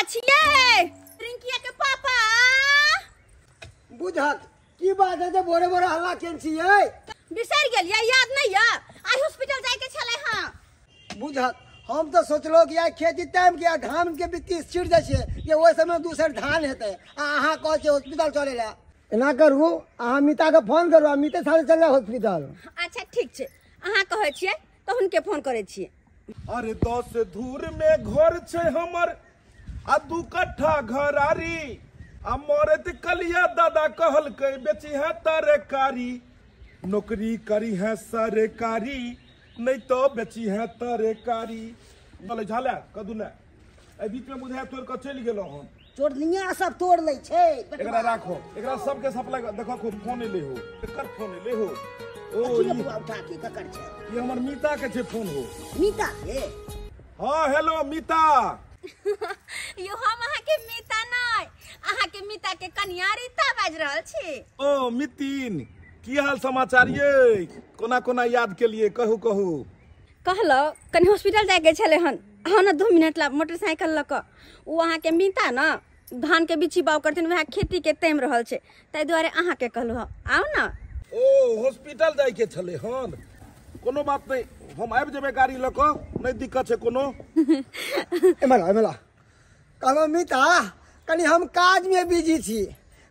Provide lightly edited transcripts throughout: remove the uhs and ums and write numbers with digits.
छियै रिंकिया के पापा। बुझत की बात है जे बोरे बोरे हल्ला केन छियै? बिसरि गेलियै, याद नहीं या? आइ हॉस्पिटल जाय के छलै। हां बुझत, हम तो सोचलो कि आइ खेती टाइम के धान के बित्ती छिड़ जाइ छै जे ओहि समय दूसर धान हेतै आ अहाँ कहै छियै हॉस्पिटल चलै ला। एना करू, अहाँ मिता के फोन करू आ मिते साथे चल जाउ हॉस्पिटल। अच्छा ठीक छै, अहाँ कहै छियै तऽ हुनके फोन करै छियै। अरे 10 धूर में घर छै हमर आ 2 कट्ठा घरारी आ मरत कलिया दादा कहलकै बेची है तरकारी, नौकरी करी है सरकारी नहीं तो बेची है तरकारी। चले झाला कदू ले एहि बीच में बुझाय तोड़ के चलि गेलौ हम। चोरनिया सब तोड़ लै छै। एकरा राखो, एकरा सबके सप्लाई। देखो खूब फोन एलै हो, एकर फोन एलै हो। ओ उठा के ककर छै? ई हमर मीता के छै फोन हो। मीता के? हां हेलो मीता। यो हम अहाँ के मीता नहीं, अहाँ के मीता के कनिया रीता बाजि रहल छी। ओ मितिन, की हाल समाचार ये? कोना कोना याद के लिए कहू कहू। कहलो कनि हॉस्पिटल जाय के छले हन, अहाँ ने 2 मिनट ला मोटरसाइकिल लऽ कऽ। ओ अहाँ के मीता न धान के बिछी बाउ करथिन, वएह खेती के तैम रहल छै, ताहि दुआरे अहाँ के कहलहुँ हँ आउ न। ओ हॉस्पिटल जाय के छले हन? कोनो बात नहीं, हम आबि जेबै गाड़ी लऽ कऽ, नहीं दिक्कत छै कोनो। एमला एमला कहलो मीता कनि हम काज में बिजी छी,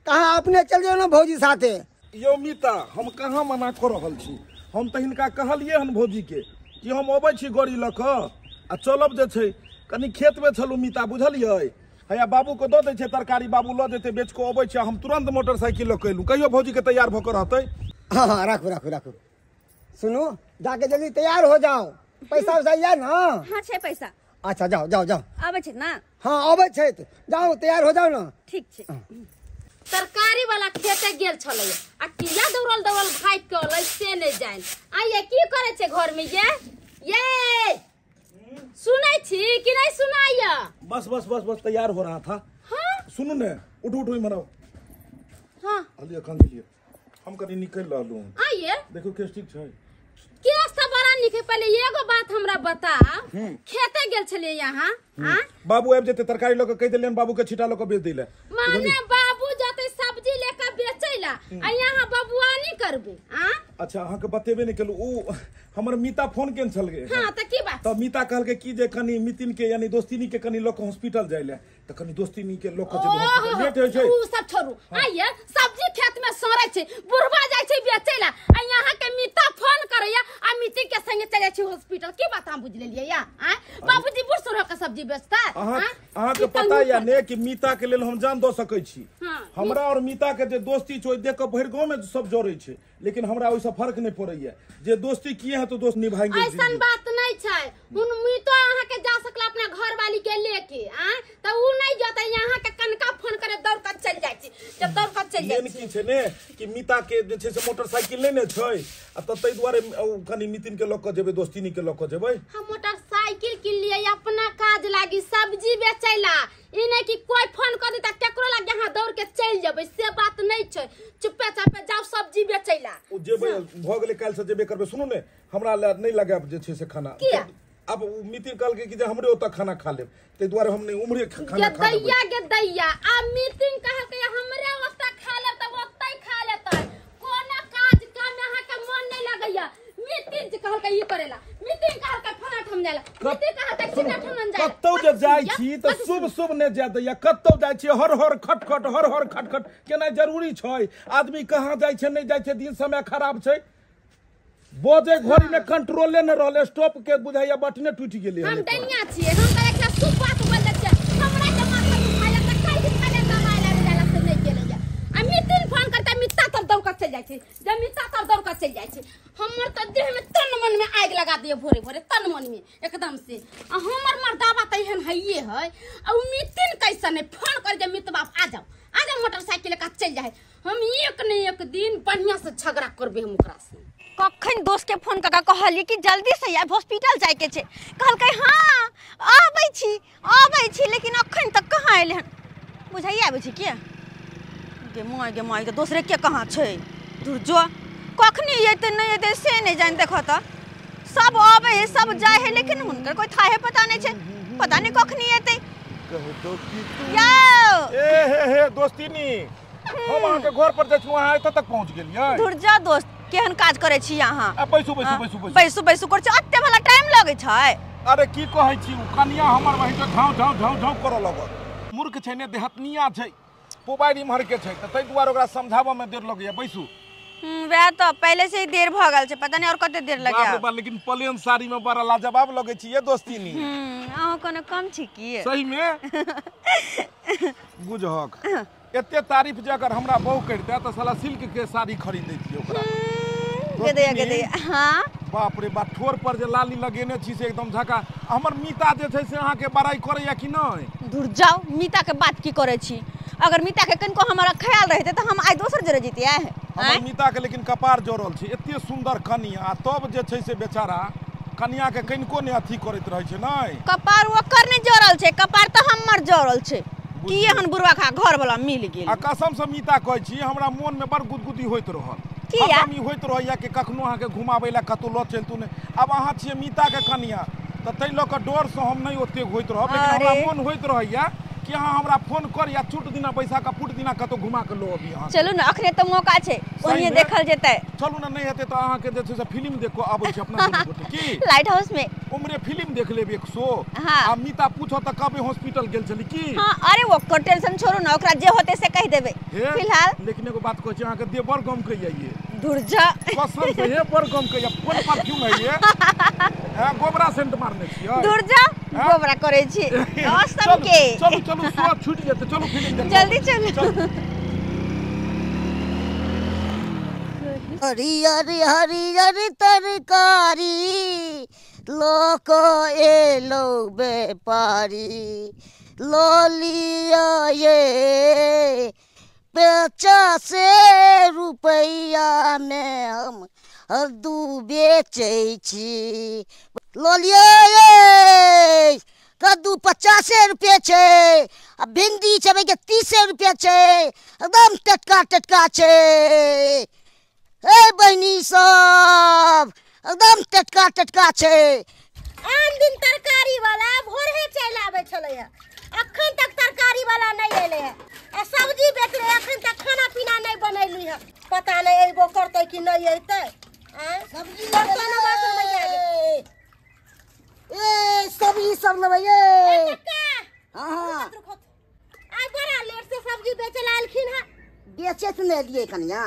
कहाँ अपने चल जाओ ना भौजी साथे। यो मीता, हम कहाँ मना कऽ रहल छी? हम तऽ हिनका कहलियै हन भौजी के कि हम अबै छी गाड़ी लऽ कऽ आ चलब जे छै। कनि खेतमे छलहुँ मीता, बुझलियै? हैया बाबूके दऽ दै छै तरकारी, बाबू लऽ जेतै बेच कऽ अबै छै। हम तुरन्त मोटरसाइकिल लऽ कऽ एलहुँ। कहियो भौजीके तैयार भऽ कऽ रहतै। हाँ हाँ राखू राखू राखू। सुनू, जाके जल्दी तैयार हो जाओ। पैसा वैसा या ना? हाँ छै पैसा। अच्छा जाओ जाओ जाओ। अबै छै ना? हाँ अबै छै, जाओ तैयार हो जाओ ना। ठीक छै। तरकारी वाला खेते गेल छलै आ किया दौड़ल दौड़ल भागि के अलै से नहि जानि। आइये की करै छै घर में ये? ये सुनै छी कि नहीं सुनाइया? बस बस बस बस तैयार हो रहा था। हाँ सुनू ने, उठू उठू इम्हर आउ। हाँ अलिया कान दिलिए, हम कनि निकलि रहलहुँ। आइये देखो केस ठीक छै? केस तऽ बड़ा नीक है। पहले एगो बात हमरा बता, खेते गेल छलियै यहाँ? बाबू आबि जेतै तरकारी लऽ कऽ, कहि देलियनि बाबू के छिटा लऽ कऽ बेच दै लए। माने बाबू जेतै सब्जी लेके बेचै ला आ यहाँ बबुआनी करबै? अच्छा अहाँके बतेबे नहि केलहुँ, ओ हमर मीता फोन केने छल गे। हाँ तऽ की बात? तऽ मीता कहलकै कि जे कनि मितिन के यानी दोस्तिनी के कनि लऽ कऽ हॉस्पिटल जाइ लए, तऽ कनि दोस्तिनी के लऽ कऽ जेबै, लेट होइ छै। ओ सब छोड़ू। आइये सब्जी खेत में सड़ै छै, बुढ़वा जाइ छै बेचै ला आ यहाँ के मीता फोन करैया आ मितिन के संगे चल जाइ छै हॉस्पिटल। की बात हम बुझि लेलियै या? बाबूजी बूढ़ सूढ़ के सब्जी बेचता? अहाँके पता या ने कि मीता के लेल हम जान दऽ सकै छी। हमरा और मीता के जे दोस्ती छै देख कऽ भरि गाँव में सब जरै छै, लेकिन हमरा ओहिसँ फर्क नहीं पड़ैया। जे दोस्ती किए हैं तो दोस्त निभाएंगे। ऐसन बात नहीं छै। हुन मीतो अहाँ के जा सकला अपना घर वाली के लेके, आ त उ नहीं जतै। यहाँ के कनका फोन करे दौड़ के चल जाइ छी, जब दौड़ के चल जाइ छी। की छै ने कि मीता के जे छै से मोटरसाइकिल नहि ने छै, आ त तै दुआरे कनि मितिन के लऽ कऽ जेबै, दोस्तिनी के लऽ कऽ जेबै। हम मोटरसाइकिल किन लिए अपना काज लागी, सब्जी बेचैला। ई नहीं कि कोई फोन कर देता केकरो लागे यहाँ दौड़ के चल जेबै, से बात नहीं छै। चुपे चापे जाओ सब्जी बेचैला। ओ जेबै भऽ गेलै, काल्हि से जेबे करबै। सुनू ने, हमरा लए नहि लगायब जे छै से खाना। किया? अब मितिन कहलकै कि जे हमरे ओतऽ खाना खा लेब, ताहि दुआरे हम नहि उम्हरे खाना खा लेबै। दैया गे दैया, आ मितिन कहलकै हमरे ओतऽ खा लेब तऽ ओतै खा लेतै। कोनो काज काम अहाँ के मन नहि लगैया। मितिन जे कहलकै ई करेला, मितिन कहलकै फलां ठाम जाइला, मितिन कहलकै चिन्ना ठाम जाइला। कतौ जे जाइ छी तऽ शुभ शुभ नहि जाय दैया। कतौ जाइ छी हर हर खटखट हर हर खटखट केनाइ जरूरी छै। आदमी कहाँ जाइ छै नहि जाइ छै, दिन समय खराब छै। बजै घड़ी में कंट्रोले नहि रहलै, स्टॉप के बुझाइया बटने टूटि गेलै। हम डनिया छियै, हम तऽ एकटा शुभ बात बोल दै छियै। हमरा के माथा दुखाइया तऽ कहि दिन पहिले दवाइ लाबे जाला से नहि गेलैया। आ मितिन फोन करतै, मित्ता तर दौड़ कऽ चलि जाइ छै। जब मित्ता तर दौड़ कऽ चलि जाइ छै, हमर तऽ देह में तन मन में आगि लगा दिए भोरे भोरे, तन मन में एकदम से। आ हमर मर्दाबा तऽ एहन हइये है। आ उ मितिन कैसन है, फोन कर दे मित बाप आ जाओ आ जाओ मोटरसाइकिल लऽ कऽ चलि जाइ। हम एक ने एक दिन बढ़िया से झगड़ा करबै हम ओकरा से। कखन दोस्त के फोन कऽ कऽ कहलियै कि जल्दी से आब हॉस्पिटल जाय के छै, कहलकै हाँ आबै छी आबै छी, लेकिन अखन तक कहाँ एलै हन? बुझाइया आबै छै के गे माय गे माय गे, दोसरे के कहाँ छै? दूर जो, कखनी अयतै नहि अयतै से नहि जानि। देखऽ तऽ सब आबै है सब जाइ है, लेकिन हुनकर कोई थाहे पता नहीं छै, पता नहीं कखनी अयतै। कह दो कि तुम। यौ ए हे हे दोस्तीनी, हम अहाँ के घर पर जाइ छी, अहाँ एतऽ तक पहुँच गेलियै। धुर जा दोस्त, केहन काज करै छी अहाँ? आ बैसू बैसू बैसू बैसू बैसू बैसू करै छी, एते भला टाइम लगै छै। अरे की कहै छी, ओ कनिया हमर बहिन के झाँव झाँव झाँव झाँव करऽ लगल। मूर्ख छै ने, देहतनिया छै, मोबाइल इम्हर के छै, तऽ ताहि दुआरे ओकरा समझाबऽ में देर लगैया। बैसू। वएह तऽ पहिले से ही देर भऽ गेल छै, पता नहीं और कते देर बाप रे लगैया। बाप, लेकिन प्लेन साड़ी में बड़ा लाजवाब लगै छी ये दोस्तीनी। अहाँ कोनो कम छी की? सही में बुझहक, एते तारीफ जे अगर हमरा बहु करिते तऽ साला सिल्क के साड़ी खरीद दैतियै ओकरा। गदैया गदैया। हाँ बाप रे बाप, ठोर पर जे लाली लगेने छी से एकदम झका। हमर मीता जे छै से अहाँके बड़ाई करैया कि नहि? दूर जाओ, मीता के बात की करै छी? अगर मीता के कनिको हमारा ख्याल रहते तऽ हम आइ दोसर जरे जैतियै। हमर मीता के लेकिन कपार जोड़ल छै, एते सुंदर कनिया, आ तब जे छै से बेचारा कनिया के कनिको नहि अथी करैत रहै छै। नहि कपार ओकर नहि जोड़ल छै, कपार तऽ हमर जोड़ल छै। की एहन बुढ़वा खा घर वाला मिल गेल। आ कसम से मीता कहै छी, हमरा मोन में बड़ गुदगुदी होइत रहल। किया? हरदम ई होइत रहैया कि कखनो अहाँके घुमाबै लए कतहु लऽ चलितू नहि। आब अहाँ छियै मीता के कनिया, तऽ ताहि लऽ कऽ डरसँ हम नहि ओतेक होइत रहब, लेकिन हमरा अरे। मोन होइत रहैया कि अहाँ हमरा फोन कर या चुट दिना बैसा कऽ पुट दिना कतहु घुमा कऽ लऽ अबी अहाँ। चलू ने, अखने तऽ मौका छै, ओहिये मे? देखल जेतै। चलू ने, नहि हेतै तऽ अहाँके जे छै से फिल्म देख कऽ अबै छी अपना दुनू गोटे की लाइट हाउस में। उम्हरे फिल्म देख लेब एक शो। हाँ। आ मीता पूछत तऽ कहबै हॉस्पिटल गेल छली की। हाँ, अरे ओकर टेंशन छोड़ू ने, ओकरा जे होतै से कहि देबै। हे, फिलहाल लेकिन एगो बात कहै छी, अहाँके देह बड़ गम कहिया ये। धुर जा, कसम से हे बड़ गम कहिया। कोन परफ्यूम है ये? हैं, गोबरा सेंट मारने छियै? धुर जा, हाँ? गोबरा करै छी कसम के। चलू चलू, शो छूटि जेतै, चलू फिल्म देख। जल्दी चलू। हरियर हरियर तरकारी लऽ कऽ एलौ व्यापारी, लऽ लिअ ये 50 रुपैआ मे हम कद्दू बेचै छी। लऽ लिअ ये कद्दू 50 रुपये छै, आ भिंडी छै के 30 रुपये छै, एकदम टटका टटका छै। हे बहिनी सब, एकदम टटका टटका छै। आन दिन तरकारी वाला भोरे चलि आबै छलै हँ, अखन तक तरकारी वाला नहि एलै हँ। आ सब्जी बेचलै, अखन तक खाना पीना नहि बनैली हँ। पता नहि अयबो करतै कि नहि अयतै। सब्जी बर्तनो बासन नहि आबै। ए सब्जी सब लेबै ये। कक्का, हाँ आइ बड़ा लेट से सब्जी बेचै लए एलखिन हँ। बेचे तऽ नहि एलियै कनिया।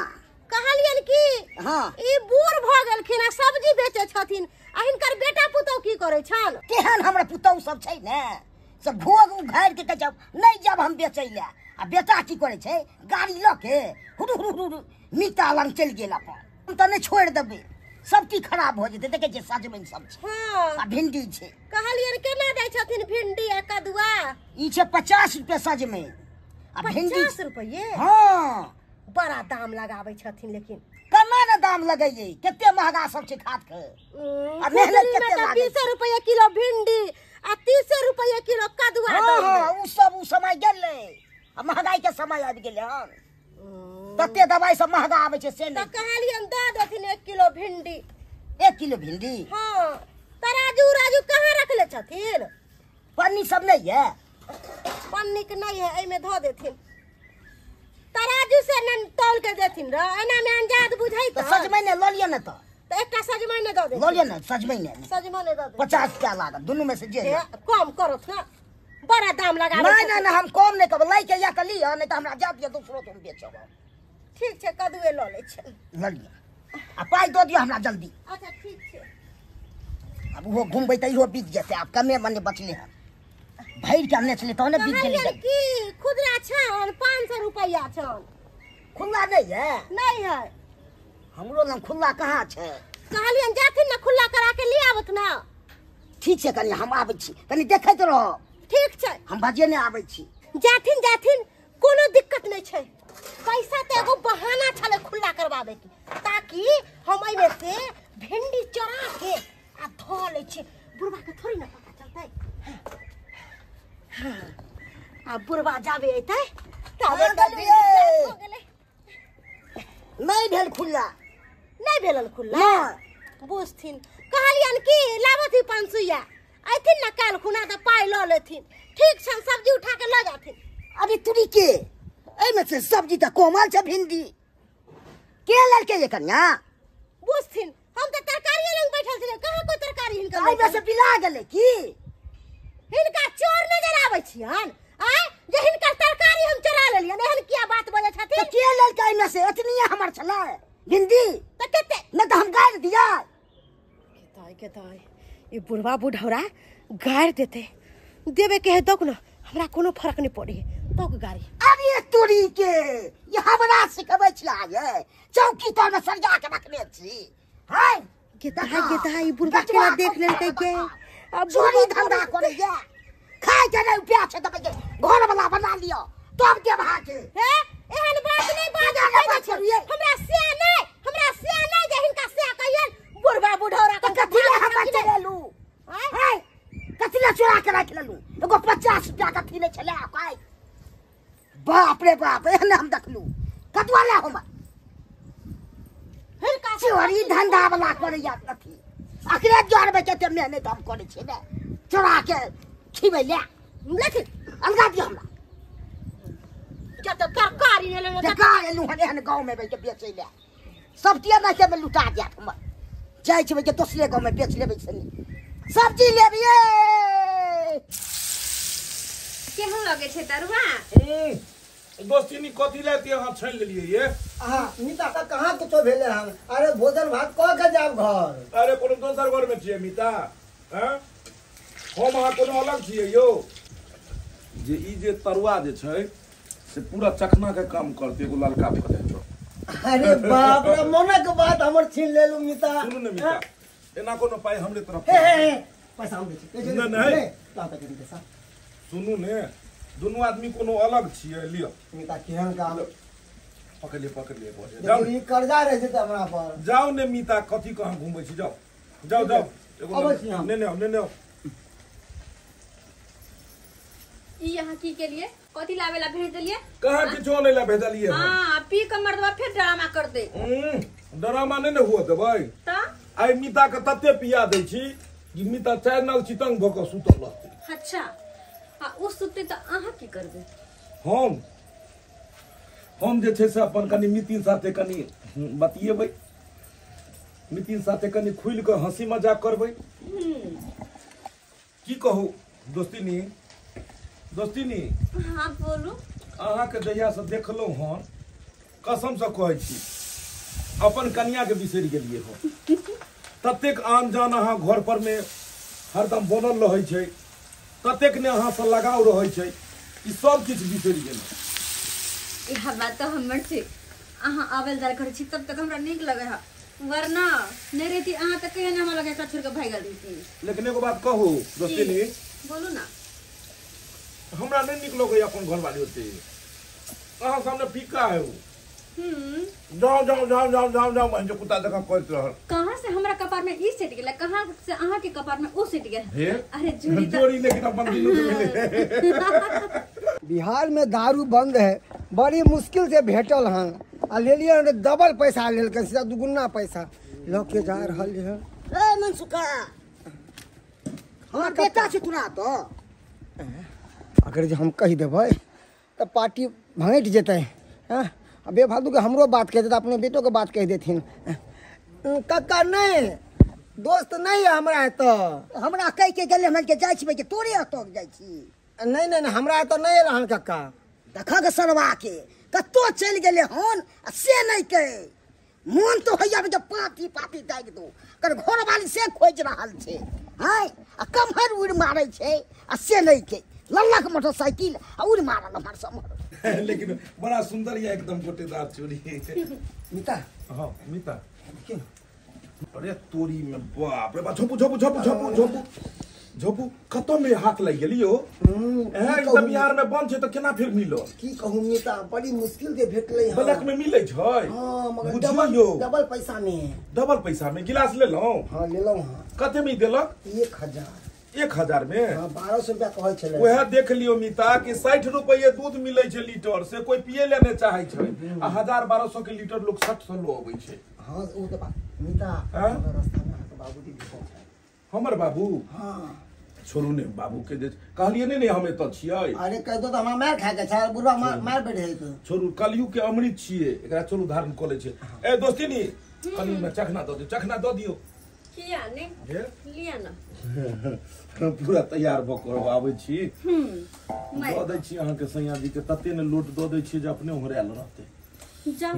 कहलियनि कि हाँ ई बूढ़ भऽ गेलखिन आ सब्जी बेचै छथिन, आ हिनकर बेटा पुतहु की करै छनि? केहन हमरा पुतहु सब छै ने, सब घोघ उघारि के कहै छै नहि जाब हम बेचै लए। आ बेटा की करै छै, गाड़ी लऽ के हुरु हुरु हुरु मीता लग चलि गेल अपन। हम तऽ नहि छोड़ि देबै, सब चीज खराब भऽ जेतै। देखै छियै सजमनि सब छै हाँ आ भिंडी छै। कहलियनि केना दै छथिन भिंडी आ कदुआ? ई छै 50 रुपये सजमनि आ भिंडी 50 रुपये? हाँ बड़ा दाम लगाबै छथिन। लेकिन केना ने दाम लगैयै, कते महगा सब छै खाद के। आ मेहनत खुदरी में कते तऽ लागै 20 रुपये किलो भिंडी आ 30 रुपये किलो कदुआ। हाँ हाँ, उ सब उ समय गेलै, आ महगाई के समय आबि गेलै हन। तते दवाई सब महगा आबै छै से तऽ नहि। कहलियनि दऽ देथिन 1 किलो भिंडी। 1 किलो भिंडी? हाँ। तराजू उराजू कहाँ रखले छथिन? पन्नी सब नहि है? पन्नी के नहीं है, एहिमे धऽ देथिन। तराजू से न तौल के देथिन र, एना में अंदाज बुझै तऽ सजमनि लऽ लिअ ने। तऽ तऽ एकटा सजमनि दऽ देथिन। लऽ लिअ ने सजमनि। सजमनि दऽ देथिन। 50 रुपया लागत दुनू में से जे हे, लिअ। कम करत ना, बड़ा दाम लगाबै नहि छथिन। नहि नहि, हम कम नहि कहबै, लैके या तऽ लिअ, नहि तऽ हमरा जा दिअ दोसरो हम बेचब। ठीक छै, कदुए लऽ लै छै। लऽ लिअ आ पाइ दऽ दिअ हमरा जल्दी। अच्छा ठीक छै। आब ओहो घुमबै तऽ इहो बिक जेतै, आब कमे मने बचलै हन। भरि के अनने छलै तहने बिक गेलै। कहलियनि कि खुदरा छनि 500 रुपैआ छनि। खुल्ला नहि है? नहीं है। हमरो लग खुल्ला कहाँ छै? कहलियनि जाथिन ने खुल्ला करा के ले आबत ना। ठीक छै कनि, हम आबै छी, कनि देखैत रहब। ठीक छै। हम बजे नहि आबै छी। जाथिन जाथिन, कोनो दिक्कत नहि छै। पैसा तऽ एगो बहाना छलै खुल्ला करबाबै के, ताकि हम एहिमे से भिंडी चोरा के आ धऽ लै छी। बुढ़बा के थोड़ी ने पता चलतै। हाँ, आ बुढ़बा जाबे अयतै ताबे हाँ, तऽ गेलियै। भिंडी भऽ गेलै। नहि भेल खुल्ला। नहि भेलन खुल्ला? नहि। बुझथिन। कहलियनि कि लाबथि 500, अयथिन ने काल्हि खुना तऽ पाइ लऽ लेथिन। ठीक छनि, सब्जी उठा तुरी के एहिमे से सब्जी तऽ कोमल छै भिंडी के लड़के ये कन्या बुझथिन हम तऽ तरकारी लग बैठल छलियै कहाँ कोई तरकारी हिनका एहिमे से बिला गेलै की हिनका चोर नजर आबै छियन आय जे हिनकर तरकारी हम चोरा लेलियन एहन किया बात बजै छथिन तऽ के लड़के एहिमे से एतनीए हमर छलै भिंडी तऽ कते नहि तऽ हम गाड़ि दिया के दाइ ई बुढ़वा बुढ़ौरा गाड़ि देतै देबे के है दौक न हमरा कोनो फर्क नहीं पड़ी दौक गाड़ी अरे तोरी के ये हमरा सिखबै छियै चौकी तर में सरिया के रखने छी हाय के दाइ ई बुढ़वा केना देख लेलकै के अब चोरी धंधा करैया खाय के नहि उपाय छै तऽ घर वाला बना लिअ तब देब अहाँके हे एहन बात नहीं बात हमरा से नहीं हमरा से नहीं जे हिनका से कहियन बुढ़वा बुढ़ौरा तऽ कथी ले हमरा चलेलू हाय कथी ले चोरा के राखि लेलू एगो 50 रुपया के अथी नहि छलै काय बाप रे बाप एहन हम देखलू कतवा ले हमर हिनका चोरी धंधा वाला करैया अथी अकरे जोड़बै कते मेहनत हम करै छियै ने चोरा के खिबै ले लेथिन अलगा दियौ हमरा जब तक तरकारी नहि लेलहुँ बेकार एलहुँ हन एहन गाँवमे बैठ के बेचै ले सब्जी एनाहिते मे लुटा जायत हमर जाइ छै के दोसरे गाँवमे बेच लेबै से सब्जी लेबियै केहन लगै छै तरुआ दोस्तिनी कथी ले अहाँ छानि लेलियै ये अहाँ मिता कहाँ कुछो भेलै हन अरे भोजन भात कऽ के जायब घर अरे कोनो दोसर घर में छियै मिता हैं हम अहाँ कोनो अलग छियै यौ जे ई जे तरुआ जे छै से पूरा चखना के काम करतै एगो ललका भऽ जाय अरे बाप रे मोनक बात हमर छीन लेलु मिता सुनू ने मिता एना कोनो पाइ हमरे तरफ हे हे पैसा हम दै छी नहि नहि ला तऽ कनी पैसा सुनू ने दुनू आदमी कोनो अलग छियै लिअ मिता केहन काम पकड़ लिअ जाउ ई कर्जा रह जेतै हमरा पर जाउ ने मिता कथी कहाँ घुमै छी जाउ जाउ जाउ एगो ने ने ने ने ई यहाँ की के लिए कथी लावे ला भेज देलिए कहाँ किछो नहीं ला भेजलिए हां पी के मर्दवा फिर ड्रामा कर दे ड्रामा नहीं ने हुआ देबै त आइ मिता के तते पिया दै छी कि मिता चारि नग चितंग भ के सुतल रहतै अच्छा आ उ सुतते त अहाँ की करबै हम जे छै से अपन कनी मितिन साथे कनी बतियेबै मितिन साथे कनी खुलि के हंसी मजाक करबै की कहू दोस्तिनी दोस्तिनी हाँ बोलू अहाँ के जहिया से देखलहुँ हन कसम से कहै छी अपन कनिया के बिसरि गेलियै हन ततेक आन जान अहाँ घर पर में हरदम बनल रहै छै ततेक ने अहाँ से लगाव रहै छै ई सब किछु बिसरि गेलहुँ इह बात तऽ हमर छै अहाँ आबल जाल करै छी तब तक हमरा नीक लगै है वरना नहीं रहती अहाँ तऽ कहियो ने हमरा लगे छोड़ के भागि गेल रहिती लेकिन एगो बात कहू दोस्तिनी बोलू ना हमरा नहीं नीक लगैया अपन घरवाली ओते अहाँ सामने फीका है जाओ जाओ जाओ जाओ जाओ जाओ बहन जो कुत्ता जकाँ करैत रहल कहाँ से हमरा कपार में ई सेट गेल कहाँ से अहाँ के कपार में ओ सेट गेल हे अरे जोड़ी जोड़ी लेकिन अपन दुनू के मिले बिहार में दारू बंद है बड़ी मुश्किल से भेटल हन आ लेलियै हन डबल पैसा लेलकै सीधा दुगुना पैसा लऽ के जा रहल है ए मनसुखा हमर बेटा छै तोरा तो अगर जे हम कहि देबै तऽ पार्टी भँटि जेतै हँ आ बेफालतूके हमरो बात कहि देतै अपने बेटोके बात कहि देथिन कक्का नहीं दोस्त नहीं है हमरा एतऽ हमरा कहि के गेलै हम के जाइ छी के तोरे एतऽ जाइ छी नहीं नहीं हमरा एतऽ नहीं एल हन कक्का देखऽ सरवा के कतौ चलि गेलै हन आ से नहीं कहे मोन तो होइया जे पाती पाती दागि दू कर घरवाली से खोजि रहल छै हँ आ कमहर उड़ि मारै छै आ से नहीं के लल्लक मोटरसाइकिल आ उड़ मारल हमर समर लेकिन बड़ा सुंदर ये एकदम गोटेदार चूड़ी मिता हाँ मिता अरे तोरी में बाप रे बाप झोपू झोपू झोपू झोपू झोपू झोपू कतौ में हाथ लागि गेली हो ई तऽ बिहार में बंद छै तऽ केना फिर मिलो की कहू मिता बड़ी मुश्किल से भेटलै हन ब्लैक में मिलै छै हां मगर डबल डबल पैसा में डबल पैसा में गिलास लेलहुँ हां लेलहुँ हां कते में देलक 1000 1000 में हाँ 1200 रुपया कहै छलै वएह देख लियो मिता कि 60 रुपये दूध मिलै छै लीटर से कोई पिए ले नहि चाहै छै आ 1000 1200 के लीटर लोग 60 सौ लो अबै छै हाँ ओ तऽ बात मिता हमर रास्ता में अहाँके बाबूजी भेटल छै हमर बाबू हाँ छोड़ू ने बाबू के जे कहलिए ने हम एतऽ छियै। अरे कह दो त हमरा मार खाय के छै, बुढ़वा मार बैठे है। छोड़ू, कलयुग के अमृत छियै, एकरा चलू धारण कऽ लै छै। ए दोस्तिनी, कलयुग में चखना दऽ दियौ, चखना दऽ दियौ। किया ने लिया ना, पूरा तैयार भऽ कऽ आबै छी। दऽ दै छी अहाँके सैया जी के, तते ने लोट दऽ दै छी जे अपने ओहरायल रहतै। जा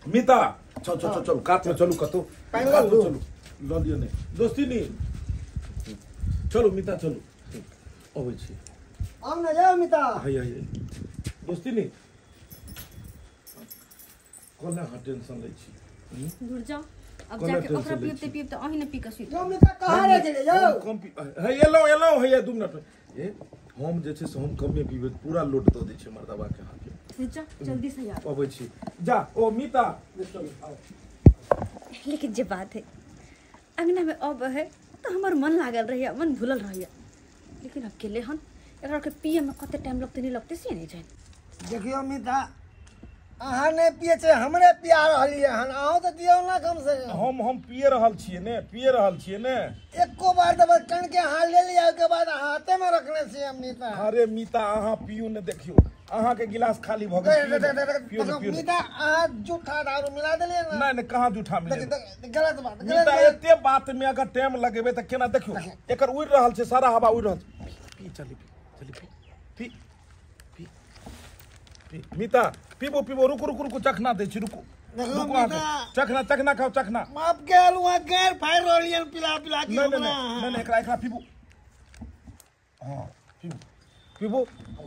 मिता, चल चल चल कात में चलू, कतौ चलू लऽ लिअ ने दोस्तिनी। चलू मिता चलू, अबै छी। आउ ने जाउ मिता। हैया हैया दोस्तिनी, कोना अहाँ टेंशन लै छी? दूर जाओ, अब जाके ओकरा पीबते पीबते अहीं ने पी के सुति। यौ मिता कहाँ रह गेलै यौ? कम पी हे, एलौ एलौ हैया 2 मिनट। ए हम जे छै से हम कमे पीबै, पूरा लोट दऽ दै छै मर्दबा के अहाँके। जा जल्दी से यार, अबै छी। जा ओ मिता चलू आओ। लेकिन जे बात है, अंगना में अब है तो हमर मन लागल रहिया, मन भूलल रहिया, लेकिन अकेले हन एकरा के पिए में कते टाइम लगते नहीं लगते से नहीं जान। देखियो मिता, अहाँ नहि पिए छै, हमरे पिया रहलियै हन, अहूँ तऽ दियौ ना कम से कम। हम पिए रहल छियै ने, पिए रहल छियै ने। एको बार तऽ कण के अहाँ ले लिअ, ओहिके बाद हाथे में रखने छियै मिता। अरे मिता अहाँ पियू ने, देखियौ अहाँ के गिलास खाली भऽ गेल। मिता अहाँ जूठा दारू मिला देलियै ने। नहि नहि, कहाँ जूठा मिले? गलत बात मिता, एते बात में अगर टाइम लगेबै तऽ केना? देखियौ एकर उड़ि रहल छै, सारा हवा उड़ि रहल छै। पी चली, पी चली, पी पी पी पी मिता, पीबो पीबो, रुकू रुकू रुकू, चखना दै छी, रुकू रुकू, चखना चखना खाओ, चखना। माफ के आलू गैर फाड़ रहलियै पिला पिला के। नहीं नहीं नहीं, एकरा एकरा पीबू। हां पीबू पीबू।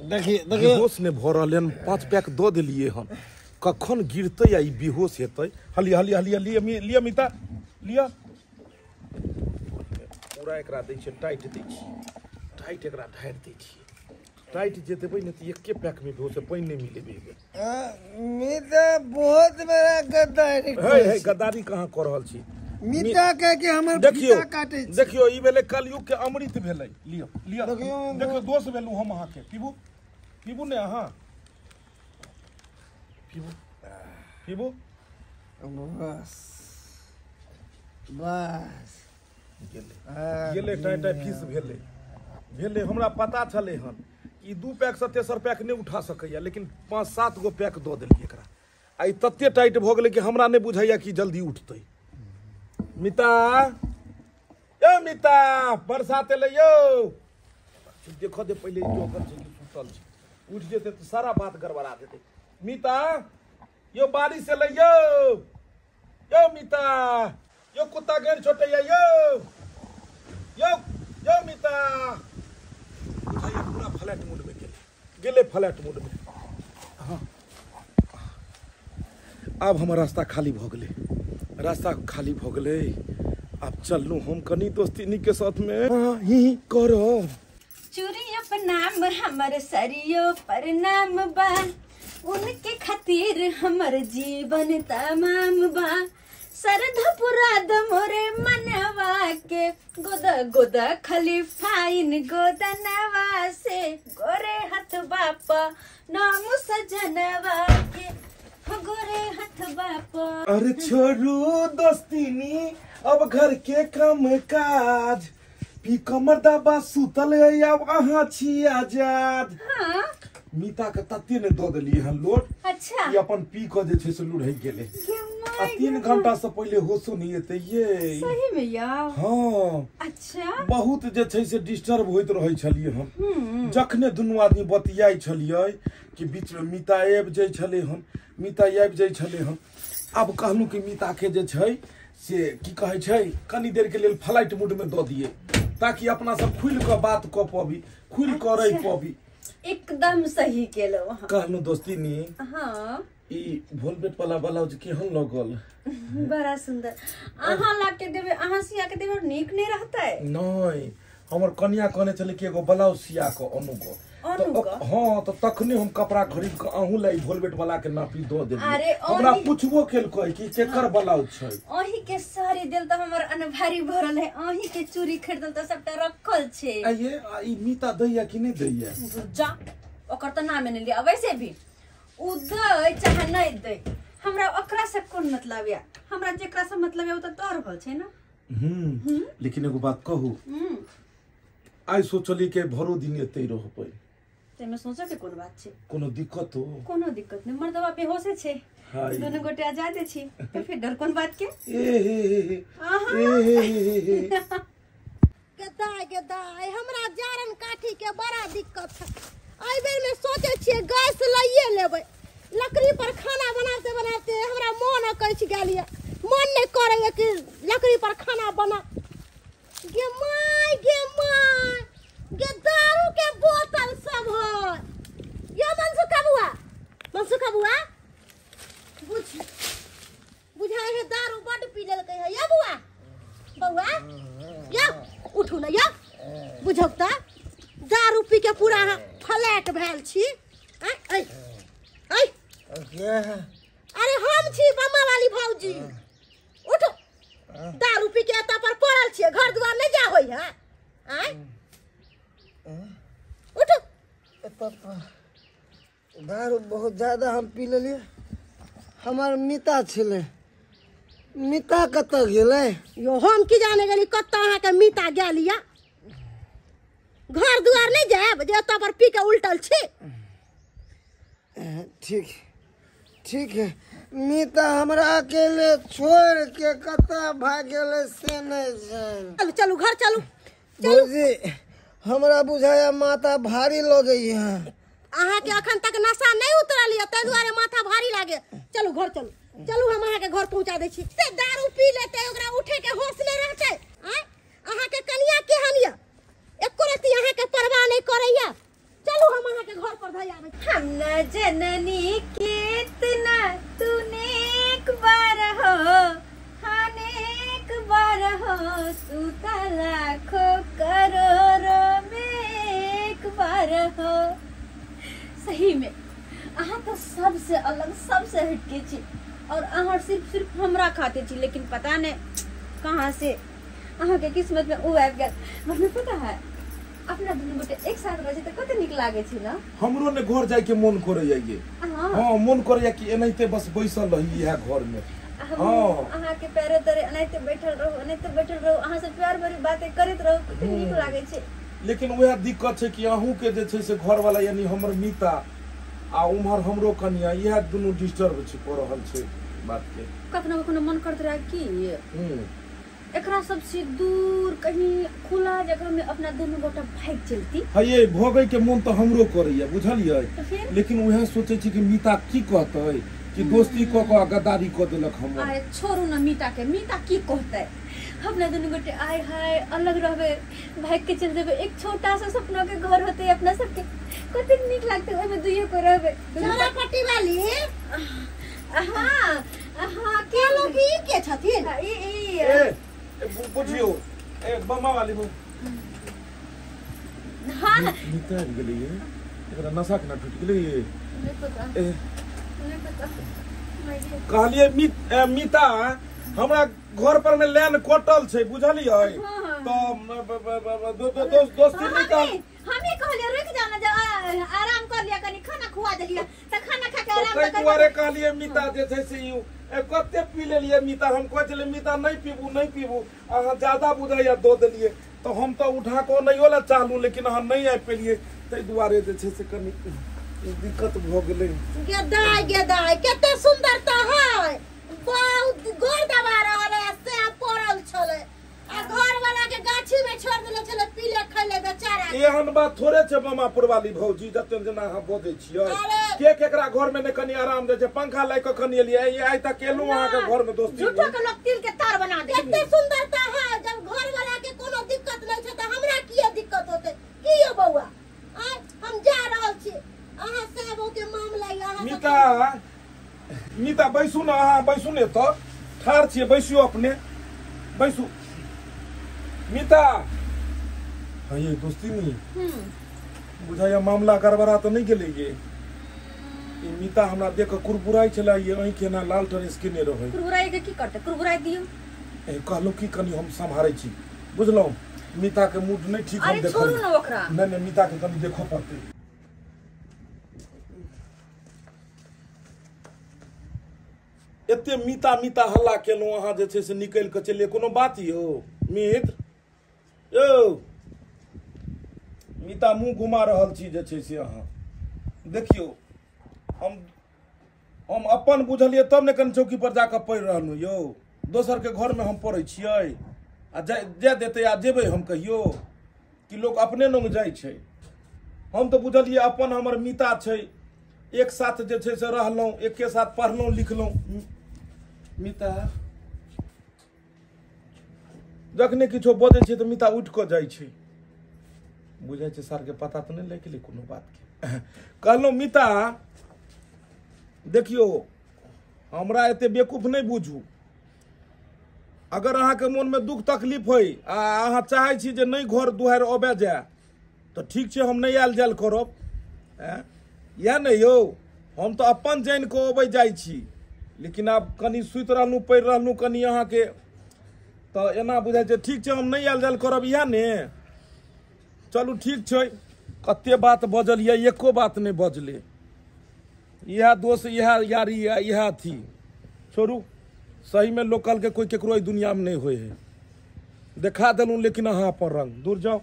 देखिए देखिए, बेहोश ने भऽ रहल हन, 5 पैक दऽ देलियै हन, कखन गिरतै आ ई बेहोश हेतै। हली हली हली लिअ लिअ मिता लिअ, पूरा एकरा दै छियै, टाइट दै छियै, टाइट एकरा ढारि दै छियै। टाइट जे देबै ने तऽ एके पैक में बेहोश, पानि नहि मिलेबै। मिता बहुत बड़ा गद्दारी है, है गद्दारी कहाँ कऽ रहल छी मिता? कह के हमर देखियो फीता काटै छी। देखियो ई भेलै कलयुग के अमृत भेलै। लिअ लिअ, देखियो दोष भेलहुँ हम अहाँके। पीबू पीबू ने अहाँ, पीबू पीबू। बस बस गेलै गेलै, टाइ टाइ फीस भेलै भेलै। हमरा पता छलै हन ई 2 पैक से तेसर पैक नहि उठा सकैया, लेकिन 5-7 गो पैक दऽ देलियै एकरा। आ ई तते टाइट भऽ गेलै कि हमरा नहि बुझाइया कि जल्दी उठतै। मिता, यौ मिता, बरसात एलै यौ। देखऽ दे पहिले जोकर छै कि सुतल छै, उठि जेतै तऽ सारा बात गड़बड़ा देतै। मिता यौ, बारिश एलै यौ। यौ मिता यौ, कुत्ता गैर छोटैया यौ। यौ यौ मिता, बुझाइया पूरा फ्लैट मोड में गेलै, गेलै फ्लैट मोड में। हाँ आब हमर रास्ता खाली भऽ गेलै, रास्ता खाली भऽ गेलै। आब चललहुँ हम कनी दोस्तिनी के साथ में ही करब। चूड़ी अपनाम हमर सरियो प्रणाम बा, उनके खातिर हमर जीवन तमाम बा। सरध पुराद मोरे मनवा के, गोदा गोदा खलीफाइन गोदनवा से, गोरे हथ बापा नाम सजनवा के, गोरे हथ बापा। अरे छोड़ू दोस्तिनी अब घर के काम काज, पी कमर दबा सुतल है अब अहाँ छी आजाद। हाँ? मीता के तते ने दऽ देलियै हन लोट। अच्छा। ई अपन पी के जे छै से लुढ़कि गेलै। आ 3 घंटा से पहिले होशो नहीं एतै ये। सही में यार। हाँ। अच्छा। बहुत जे छै से डिस्टर्ब होइत रहै छलियै हम। जखने दुनू आदमी बतियाइ छलियै कि बीच में मीता आबि जाइ छलै हन, मीता आबि जाइ छलै हन। आब कहलहुँ कि मीता के जे छै से की कहै छै कनी देर के लेल फ्लाइट मोड में दऽ दियै ताकि अपना सब खुलि कऽ बात कऽ पबी, खुलि कऽ रहि पबी। एकदम सही केलहुँ अहाँ। कहलहुँ दोस्तिनी। हाँ। ई वोल्वेट वाला ब्लाउज केहन लगल? बड़ा सुंदर। अहाँ ला के देबै, अहाँ सिया के देबै नीक नहीं रहतै? नहीं, हमर कनिया कहने छलै कि एगो ब्लाउज सिया के अनु के। हाँ तो तखने हम कपड़ा खरीद के अहूँ ला ई वोल्वेट वाला के नापी दऽ देबै। हमरा पूछबो केलकै कि केकर ब्लाउज छै। अहीं के साड़ी देल तऽ हमर अनभारी भरल है, अहीं के चूड़ी खरीदल तऽ सबटा रखल छै। आ ये ई मीता दैया कि नहीं दैया? जा ओकर तऽ नामे नहि लिअ। वैसे भी उ दै चाहे नहीं दै, हमरा ओकरा से कोन मतलब या, हमरा जेकरा से मतलब या उ तऽ तोहर रहल छै ना। लेकिन एगो बात कहू, आइ सोचली के भरो दिन एतै रहबै। तैमे सोचऽ के कोन बात छै? कोनो दिक्कत हो? कोनो दिक्कत नहि, मर्दवा बेहोशे छै, दुनू गोटे आजादे छी, तऽ फिर डर कोन बात के? ए हे हे हे ए हे हे हे। गेदाय गेदाय, हमरा जारन काठी के बड़ा दिक्कत है। एहि बेर में सोचे छियै गैस लइए लेबै, लकड़ी पर खाना बनाते बनाते हमरा मन अकछि गेल ये, मन नहि करैया कि लकड़ी पर खाना बना। गे my गे my, गे दारू के बोतल सब है। ये मनसुखा बुआ, मनसुखा बुआ बुझ बुझाइ है दारू बड पी लेलकै है। ये बुआ, बौआ या उठू न, या बुझौ त दारू पी के पूरा फ्लैट भेल छी। ऐ ऐ अरे हम छी बम्मा वाली भौजी, उठो, दारू पी के एतऽ पर पड़ल छियै, घर दुआर नहि जा होइ है। आँय उठो। दारू बहुत ज्यादा हम पी लेलियै। हमर मिता छलै, मिता कतऽ गेलै? यो हम की जाने गेली कतऽ अहाँके मिता गेल या। घर दुआर नहि जायब जे एतऽ पर पी के उलटल छी। ठीक ठीक है, मिता हमरा अकेले छोड़ के कतऽ भाग गेलै से नहि जान। चलू चलू घर चलू। भौजी हमरा बुझाया माथा भारी लगैया। अहाँके अखन तक नशा नहि उतरल यऽ, ताहि दुआरे माथा भारी लागे। चलू घर चलू, चलू हम अहाँके घर पहुँचा दै छी। से दारू पी लेतै ओकरा उठे के होश नहि रहतै। आँय अहाँके कनिया केहन यऽ, एको रत्ती अहाँके परवाह नहि करैया। चलू हम अहाँके घर पर धऽ आबै। हम न जननी कितना तू नेक बार हो, हाँ नेक बार हो, सुता लाखों करोड़ों में एक बार हो। सही में अहाँ तो सबसे अलग सबसे हटके छी, और अहाँ सिर्फ सिर्फ हमरा खाते छी, लेकिन पता नहीं कहाँ से अहाँ के किस्मत में उ आबि गेल। वरना पता है अपना दुनू गोटे एक साथ रहे तऽ कते नीक लागे छै ना। हमरो ने घर जाय के मन करैया ये। हां मन करैया कि एनाहिते बस बैसल रही इहा घर में। हां अहाँ के पैरे तरे एनाहिते बैठल रहू, एनाहिते बैठल रहू, अहाँ से प्यार भरी बातें करैत रहू, कते नीक लागे छै। लेकिन वएह दिक्कत छै कि अहूँ के जे छै से घर वाला यानी हमर मिता आ उम्हर हमरो कनिया इएह दुनू डिस्टर्ब छै कऽ रहल छै बात के। कखनो कखनो मन करत रहे कि एकरा सबसे दूर कहीं खुला जगह में अपना दुनू गोटा भागि चलती। हाँ ये भगै के मन तो हमरो करैया बुझलियै, लेकिन वएह सोचै छी कि मिता की कहतै कि दोस्ती कऽ कऽ गद्दारी कऽ देलक हमर। अरे छोड़ू ना मिता के, मिता की कहतै, अपना दुनू गोटे आय हाय अलग रहबै, भागि के चलि जेबै, एक छोटा सा सपना के घर होतै अपना सबके, कतेक नीक लागतै ओहिमे दुइये कोइ रहबै। पट्टी वाली हाँ हाँ के लोग ई के छथिन? ई ई ए बुझियो ए बम्मा वाली हो। हाँ मिता आबि गेलै ये, एकरा नशा केना टूटि गेलै ये? नहि पता, ए नहि पता। कहलियै मिता हमरा घर पर में लाइन कटल छै बुझलियै, तऽ दोस्ती नहि कहल। हमे कहलियै रुकि जाउ ने, आराम कर लिअ कनी, खाना खुआ देलियै तऽ खाना खा के आराम कर। दुआरे कहलियै मिता जे छै से ई कते पी लेलियै मिता, हम कहै छलियै मिता नहि पीबू नहि पीबू, अहाँ ज्यादा बुझाइया दऽ देलियै, तऽ हम तऽ उठा कऽ नहियो लए चाहलहुँ, लेकिन अहाँ नहि आबि पेलियै, ताहि दुआरे जे छै से कनी दिक्कत भऽ गेलै। गेदाय गेदाय कते सुन्दर तऽ है, बहुत गोर दबा रहल है से पड़ल छलै, आ घर वाला के गाछी में छोड़ देले छलै पीले खैले बेचारा। एहन बात थोड़े छै बमापुर वाली भौजी, जते जेना अहाँ बजै छियै के केकरा घर में ने कनी आराम दै छै, पंखा लाइ कऽ कनी एलियै, आइ तक एलहुँ अहाँके घर में दोस्ती। झूठो के लोग तिल के तार बना दे। कते सुन्दर तऽ है, जब घर वाला के कोनो दिक्कत नहि छै तऽ हमरा किए दिक्कत होतै? की यौ बौआ, आइ हम जा रहल छी, अहाँ साहबो के मामला यऽ अहाँ। मिता मिता बैसू ने, अहाँ बैसू ने, तऽ ठाढ़ छियै, बैसियौ अपने बैसू। मिता हाँ ये दोस्ती नहीं बुझाइया मामला गड़बड़ा तऽ नहि गेलै ये। मिता हमरा देख कऽ कुरकुराइ छलै ये, आँखि एना लाल ड्रेस केने रहै। कुरकुराइ के की करतै, कुरकुराइ दियौ। ए कहलहुँ की कनी हम सम्हारै छी बुझलहुँ, मिता के मूड नहि ठीक। हम अरे छोड़ू ने ओकरा। नहि नहि मिता के कनी देखऽ पड़तै। एते मिता मिता हल्ला केलहुँ अहाँ जे छै से निकलि कऽ चलियै, कोनो बात यौ मित्र? यौ मिता मुँह घुमा रहल छी जे छै से अहाँ देखियौ हम अपन बुझलियै तब ने कनि चौकी पर जाकऽ पढ़ि रहलहुँ यौ। दोसरके घरमे हम पढ़ै छियै आ जाय देतै आ जेबै हम कहियो कि लोक अपने लग जाइ छै। हम तऽ बुझलियै अपन हमर मिता छै, एक साथ जे छै से रहलहुँ, एके साथ पढ़लहुँ लिखलहुँ। मिता जखने किछो बजै छै तऽ मिता उठि कऽ जाइ छै, बुझाइ छै सरके पता तऽ नहि लागि गेलै कोनो बातके। कहलहुँ मिता देखियौ हमरा एते बेवकूफ नहि बुझू। अगर अहाँके मोनमे दुख तकलीफ होइ आ अहाँ चाहै छी जे नहि घर दुआरि अबै जाय तऽ ठीक छै, हम नहि आयल जायल करब। इएह ने यौ, हम तऽ अपन जानि कऽ अबै जाइ छी, लेकिन आब कनि सुति रहलहुँ पड़ि रहलहुँ कनि अहाँके तऽ एना बुझाइ छै। ठीक छै, हम नहि आयल जायल करब, इएह ने। चलू ठीक छै। कते बात बजलियै, एको बात नहि बजलै। इएह दोस्त, इएह यारी, इएह अथी। छोड़ू, सहीमे लोक कहलकै कोइ केकरो एहि दुनियामे नहि होइ है। देखा देलहुँ लेकिन अहाँ अपन रंग दूर जाउ।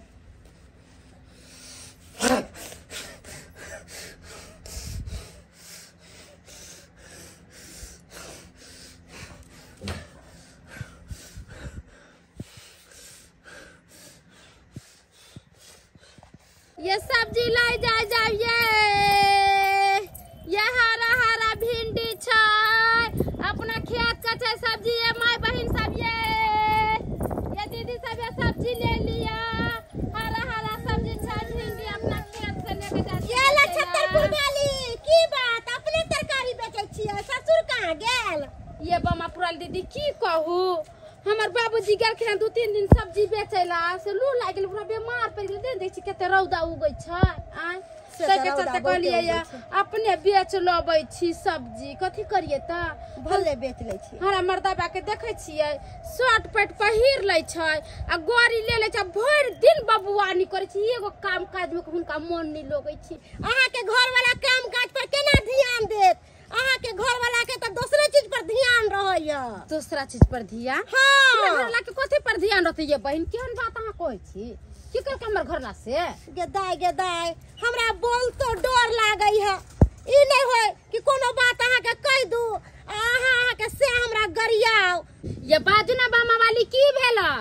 ये सब्जी ले जाय जाइए, ये हरा हरा भिंडी छै, अपना खेत के छै सब्जी। ये my बहिन सब, ये दीदी सब, ये सब्जी ले लिया, हरा हरा सब्जी छै, भिंडी अपना खेत से लेके जाय। ये ला छतरपुर वाली की बात, अपने तरकारी बेचै छियै, ससुर कहाँ गेल? ये बमापुरल दीदी की कहू, हमर बाबूजी गेलखिन 2-3 दिन सब्जी बेचै ला, से लू लागि गेल, पूरा बीमार पड़ि गेल। देख छी कते रौदा उगै छै। आँय ताहिके चलते कहलियै ये अपने बेच लबै छी सब्जी, कथी करियै तऽ भले बेच लै छी। हमरा मर्दाबा के देखै छियै शर्ट पैंट पहिर लै छै आ गाड़ी ले लै छै, भरि दिन बबुआनी करै छै, एगो काम काज मे हुनका मन नहि लगै छै। अहाँके घर वाला काम काज पर केना ध्यान देत? अहाँके घर वाला के तऽ दोसरे चीज पर ध्यान रहैया। दोसरा चीज पर ध्यान? हाँ। हमर घरवाला के कथी पर ध्यान रहतै ये बहिन? केहन बात अहाँ कहै छी? की कहलकै हमर घरवाला से? गेदाय गेदाय, हमरा बोलतो डर लागै है। ई नहि होय कि कोनो बात अहाँके कहि दू आ अहाँके से हमरा गरियाओ। ये बाजू ना बामा वाली, की भेलै?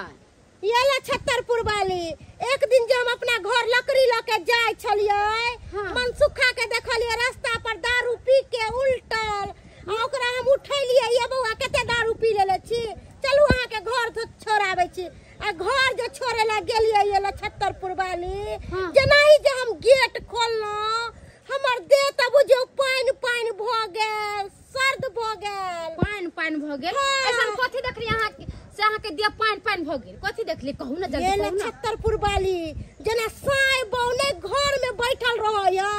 ये ला छतरपुर वाली, एक दिन जे हम अपना घर लकड़ी लऽ के जाइ छलियै, मनसुखा के देखलियै रास्ता पर दारू पी के उल्टल, आ ओकरा हम उठेलियै, ये बौआ कते दारू पी लेले छी, चलू अहाँके घर छोड़ाबै छी। आ घर जे छोड़े ला गेलियै ये ला छतरपुर वाली, जेनाही जे हम गेट खोललहुँ हमर देह तऽ बुझियौ पानि पानि भऽ गेल, सर्द भऽ गेल। पानि पानि भऽ गेल? ऐसन कथी देखलियै अहाँ से अहाँके देह पानि पानि भऽ गेल? कथी देखलियै कहू ना जल्दी, कहू ना। छतरपुर वाली जेना साय बौने घर में बैठल रहै है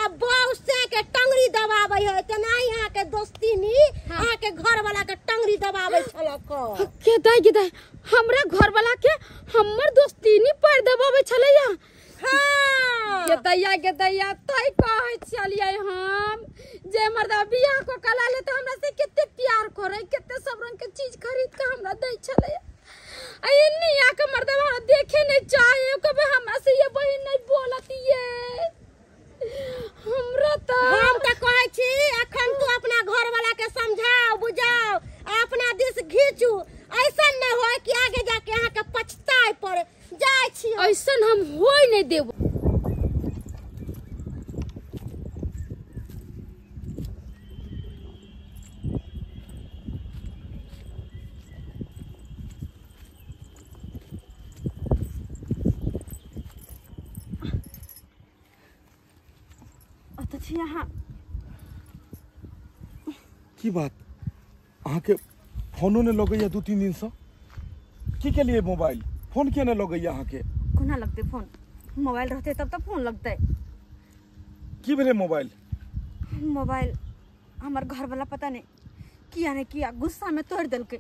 आ बौ से के टंगरी दबाबै है, तेनाही अहाँके दोस्तीनी अहाँके घर वाला के टंगरी दबाबै छलक। के दाइ के दाइ, हमरा घर वाला के हमर दोस्तीनी पैर दबाबै छलैया? हाँ। के दैया के दैया, तै कहै छलियै हम जे मर्दा बियाह कऽ के लाले तऽ हमरा से कते प्यार करै, कते सब रंग के चीज खरीद के हमरा दै छलै। आ एन्नी आके मर्दा हमरा देखे नहि चाहे, कभी हमरा से ये बहिन नहि बोलत ये हमरा। तऽ हम तऽ कहै छी अखन तू अपना घर वाला के समझाओ बुझाओ आ अपना दिस घीचू, ऐसन नहि होय कि आगे जाके अहाँके पछताए पड़े। जाइ छी, ऐसन हम होय नहि देब। अहाँ की बात, अहाँके फोनो नहि लगैया 2-3 दिन से? की केलियै मोबाइल फोन किया नहि लगैया अहाँके? कोना लगतै फोन? मोबाइल रहतै तब तऽ फोन लगतै। की भेलै मोबाइल? मोबाइल हमर घरवाला पता नहि किया ने किया गुस्सा में तोड़ि देलकै।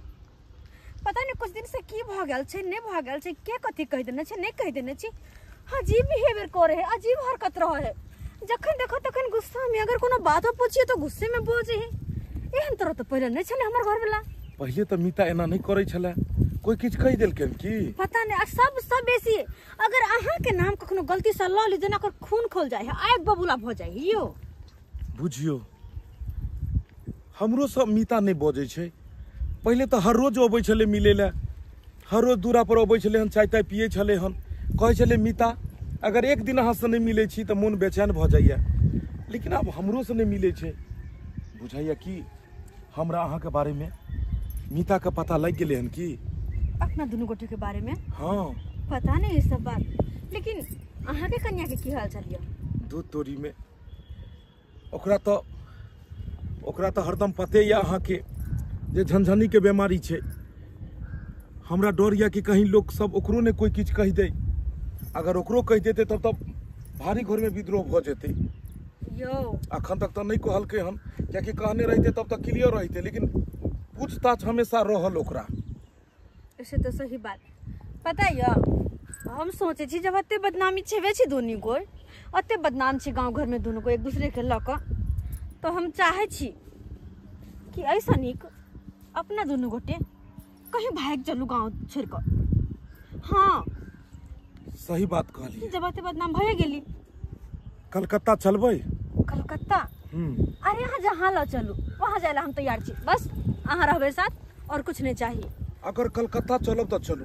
पता नहीं कुछ दिन से की भऽ गेल छै, नहि भऽ गेल छै, के कथी कहि देने छै, नहि कहि देने छै। अजीब बिहेवियर करे है, अजीब हरकत रहे है। जखन देखो तखन गुस्सा में, अगर कोनो बातो पूछिए तो गुस्से में बजै है। एहन तरह तऽ पहिले नहि छलै हमर घरवाला। पहिले तऽ मिता एना नहि करै छलै, कोई किछु कहि देलखिन की पता नहीं। आ सब बेसी अगर अहाँ के नाम कखनो गलती से ल ली जेना ओकर खून खोल जाय है, आग बबूला भ जाय है। यो बुझियो हमरो सब मीता नहीं बजै छै। पहिले तऽ हर रोज अबै छलै मिलै लए, हर रोज दूरा पर अबै छलै हन, चाय ताय पियै छलै हन। कहै छलै मीता अगर एक दिन अहाँसँ नहि मिलै छी तऽ मोन बेचैन भऽ जाइए, लेकिन आब हमरोसँ नहि मिलै छै। बुझाइए कि हमरा अहाँके बारेमे मीताके पता लागि गेलै हन की अपना दुनू गोटे के बारे में? हाँ पता नहीं ये सब बात, लेकिन अहाँ के कन्या के की हाल चाल यऽ? दूध तोरी में ओकरा तो हरदम पते यऽ अहाँके जे झनझनी के बीमारी छै। हमरा डर यऽ कि कहीं लोग सब ओकरो ने कोई किछु कहि दे, अगर ओकरो कहि देते तब तब भारी घर में विद्रोह भऽ जेतै। यो अखन तक तऽ नहीं कहलकै हन, कियाकि कहने रहिते तब तक क्लियर रहिते, लेकिन पूछताछ हमेशा रहल ओकरा। ऐसे तो सही बात। पता यऽ हम सोचे छी जब एते बदनामी छेबे छी दुनू कोई, एते बदनाम छी गाँव घर में दुनू कोई एक दूसरे के लऽ कऽ, तो हम चाहे छी कि ऐसा नीक अपना दुनू गोटे कहीं भागि चलू गाँव छोड़ कऽ। हाँ सही बात कहली, जब एते बदनाम भए गेली। कलकत्ता चलबै? कलकत्ता? अरे अहाँ जहाँ लऽ चलू वहाँ जाय ला हम तैयार छी, बस अहाँ रहबै साथ और कुछ नहीं चाहिए। अगर कलकत्ता चलब तऽ चलू,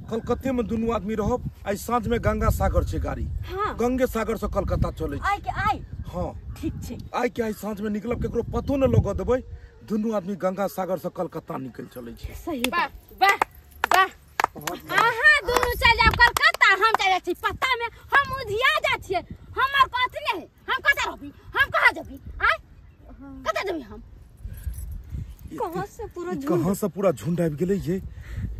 कलकत्ते में दुनू आदमी रहब। आइ साँझ में गंगा सागर छै गाड़ी। हाँ। गंगे सागर से कलकत्ता चलै आइ के आइ। हाँ ठीक छै, आइ के आइ साँझ में निकलब, केकरो पतो न लगऽ देबै, दुनू आदमी गंगा सागर से कलकत्ता निकल चलै छै। सही वाह वाह वाह, अहाँ दुनू चल जाओ कलकत्ता, हम चल जाइ छी पत्ता में, हम उधिया जाइ छियै। हमर कथी नहीं, हम कतऽ रहबी, हम कहाँ जेबी, आइ कतऽ जेबी हम? कहाँ से पूरा झुंड, कहाँ से पूरा झुंड आबि गेलै ये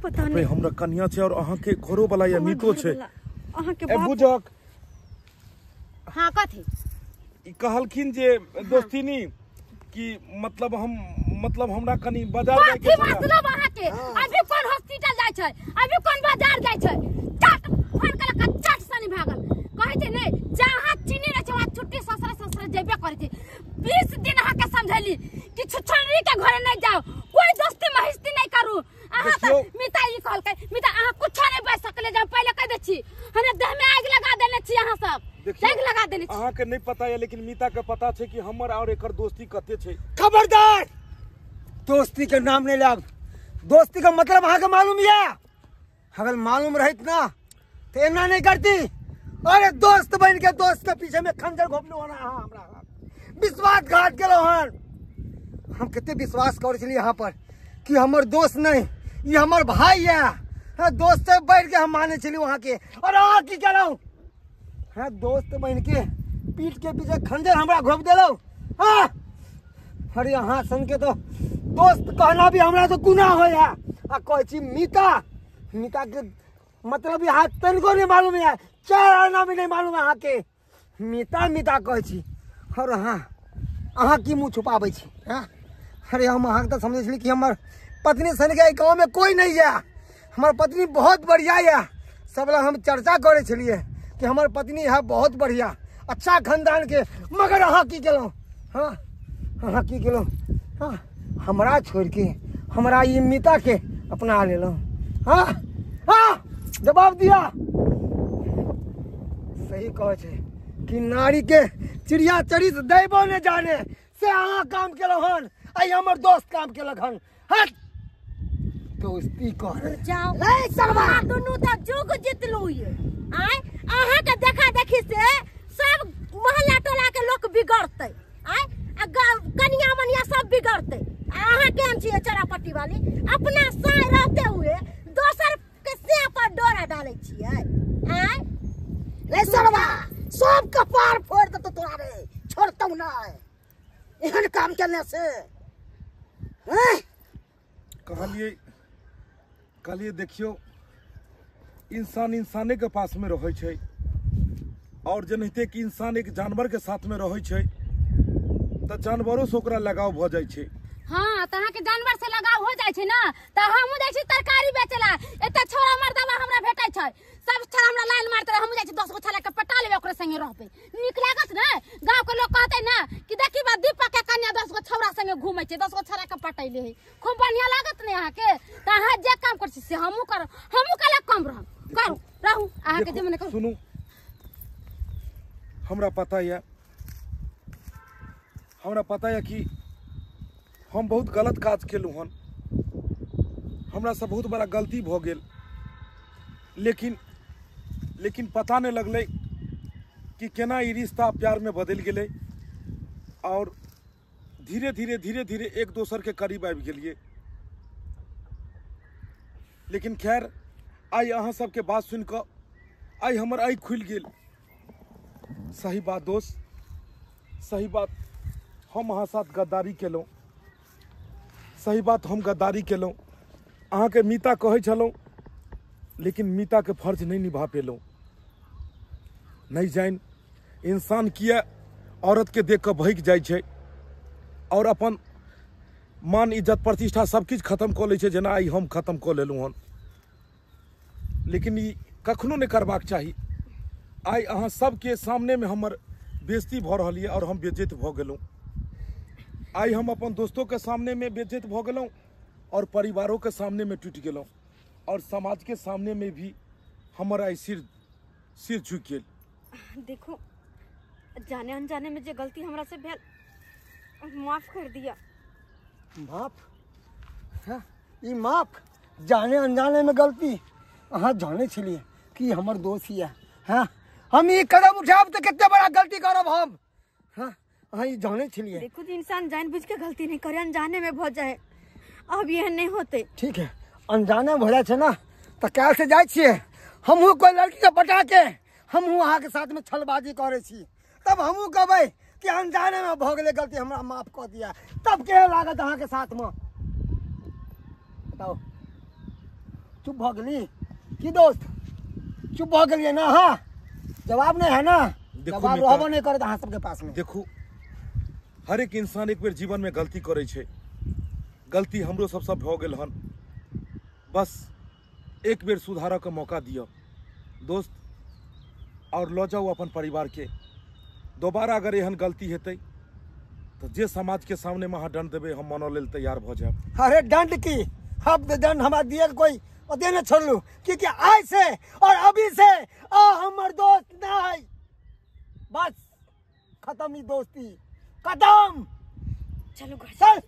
पता नहीं। हमरा कन्या छै और अहाँ के घरो वाला या मीतो छै। अहाँ के बाप बुझक। हाँ कथी ई कहलखिन जे दोस्तिनी कि मतलब हम मतलब हमरा कनी बाजार जाय के मतलब अहाँ के अभी कोन हॉस्पिटल जाय छै, अभी कोन बाजार जाय छै? चट फोन कलक चट सनी भागल। कहै छै नै जहाँ चीनी रहै छै वहाँ छुट्टी ससरे ससरे जेबे करै छै। 20 दिन अहाँ के समझैली कि छुछुनरी के घरे नहीं जाओ, कोई दोस्ती महिस्ती नहीं करू। अहाँ त मिता ई कहलकै, मिता अहाँ कुछो नहीं बच सकले, जब पहिले कह दै छी हमरा देह में आगि लगा देने छी अहाँ सब, आगि लगा देने छी। अहाँ के नहीं पता है लेकिन मिता के पता छै कि हमर और एकर दोस्ती कते छै। खबरदार दोस्ती के नाम नहीं लाग, दोस्ती का मतलब अहाँ के मालूम या? अगर मालूम रहित ना तो एना नहीं करती। अरे दोस्त बन के दोस्त के पीछे में खंजर घोपलू हन अहाँ, हमरा विश्वासघात केलहुँ हन। हम कते विश्वास करै छलियै यहाँ पर कि हमर दोस्त नहीं ये हमर भाई है, हाँ, दोस्त से बढ़ के हम माने छलियै वहाँ के, और अहाँ की केलहुँ? हाँ दोस्त बन के पीठ के पीछे खंजर हमरा घोप देलहुँ। हाँ अरे अहाँ सन के तो दोस्त कहना भी हमरा तो गुनाह होया। आ कहै छी मीता, मीता के मतलब यहाँ तनिको नहीं मालूम है, 4 आना भी नहीं मालूम है अहाँ के। मीता मीता कहै छी और अहाँ अहाँ की मुँह छुपाबै छी? हाँ अरे हम अहाँके तऽ समझै छली कि हमर पत्नी सन के गाँव में कोई नहीं है, हमर पत्नी बहुत बढ़िया है, सब लग हम चर्चा करै छलियै कि हमर पत्नी है बहुत बढ़िया अच्छा खानदान के, मगर अहाँ की केलहुँ? हाँ अहाँ की केलहुँ? हाँ हमरा छोड़ के हमरा ई मीता के अपना लेलहुँ। हाँ हाँ जवाब दिया। सही कहै छै कि नारी के चिड़िया चरित दैबो ने जाने से अहाँ काम केलहुँ हन, आइ हमर दोस्त काम केलक हन। हट दोस्ती करे जाओ सरवा दुनू तऽ जुग जितलू ये। आय अहाँ के देखा देखी से सब मोहल्ला टोला के लोग बिगड़तै, आय आ कनिया मनिया सब बिगड़तै। अहाँ केहन छियै चरापट्टी वाली, अपना साय रहते हुए दोसर के से पर डोरा डालै छियै। आय रे सरवा सब कपार फोड़ देतौ तोरा रे, छोड़तौ नहि एहन काम केने से। कहलिए कहलिए देखियो इंसान इंसाने के पास में रहै छै, और जेनाहिते कि इंसान एक जानवर के साथ में रहै छै तऽ जानवरों से ओकरा लगाव भऽ जाइ छै। हाँ तऽ अहाँके जानवर से लगाव हो जाइ छै ना, तऽ हमहूँ जाइ छी तरकारी बेचला, एते छोड़ा मर्दावा हमरा भेटै छै, सब छोड़ा हमरा लाइन मारते रहे, हमहूँ जाइ छी 10 गो छला के पटा लेबै, ओकरे संगे रहबै, नीक लागत ने? गाँव के लोग कहतै ना कि देखी बा दीपक के कन्या 10 गो छौड़ा संगे घूमै छै 10 गो छड़ा के पटैले है खूब बढ़िया लागत ने अहाँ के त अहाँ जे काम कर छी से हमहू करब हमहू कला कम रहब करू रहू अहाँ के जे मने करू। सुनू हमरा पता है कि हम बहुत गलत काज केलहुँ हन हमरा से बहुत बड़ा गलती भ गेल लेकिन लेकिन पता नहीं लगलै कि केना ई रिश्ता प्यार में बदलि गेलै और धीरे धीरे धीरे धीरे एक दोसर के करीब आबि गेलिए। लेकिन खैर आइ अहाँ सबके बात सुनि कऽ आइ हमर आँखि खुलि गेल। सही बात दोस्त सही बात हम अहाँ साथ गद्दारी केलहुँ सही बात हम गद्दारी केलहुँ अहाँके मीता कहै छलहुँ लेकिन मीता के फर्ज नहीं निभा पेलहुँ। नहीं जानि इंसान किया औरत के देख कऽ भगि जाइ छै और अपन मान इज्जत प्रतिष्ठा सब किछु खत्म कऽ लै छै जेना आइ हम खत्म कऽ लेलहुँ हन। लेकिन ई कखनो नहि करबाक चाही। आइ अहाँ सबके सामनेमे हमर बेइज्जती भऽ रहल यऽ और हम बेइज्जत भऽ गेलहुँ। आइ हम अपन दोस्तों के सामने में बेइज्जत भऽ गेलहुँ और परिवारों के सामने में टूटि गेलहुँ और समाज के सामने में भी हमर आइ सिर सिर झुकि गेल। देखो जाने अनजाने में जे गलती हमरा से भेल माफ कर दिया। माफ हाँ, ई माफ जाने अनजाने में गलती अहाँ जाने छलिए कि हमर दोस्त हिया हाँ हम ई कदम उठाब तो कितना बड़ा गलती करब हम हाँ अहाँ ई जाने छलिए। देखो जी इंसान जान बुझ के गलती नहीं करे अनजाने में भ जाए अब यह नहीं होते। ठीक है अनजाने में हो जाए ना तो काल्हि से जाइ छियै हमहूँ कोई लड़की के पटा के हमहूँ अहाँ के साथ में छलबाजी करै छी तब हमहूँ कहबै कि अनजाने में भऽ गेलै गलती हमरा माफ कऽ दिया तब के लागत अहाँ के साथ में। बताओ चुप भऽ गेली की दोस्त चुप भऽ गेलियै ना? हाँ जवाब नहीं है ना जवाब रहबो नहीं करत अहाँ सबके पास में। देखू हर एक इंसान एक बेर जीवन में गलती करै छै गलती हमरो सब सब भऽ गेल हन बस एक बेर सुधारऽ के मौका दिअ दोस्त और लऽ जाउ अपन परिवार के। दोबारा अगर एहन गलती हेतै तो जे समाज के सामने में अहाँ दंड देबै हम मानऽ लेल तैयार भऽ जायब। अरे दंड की हम दंड हमरा दिए कोई देने छोड़लू क्योंकि आइ से और अभी से आ हमर दोस्त नहीं बस खत्म ही दोस्ती खत्म। चलो घर चल।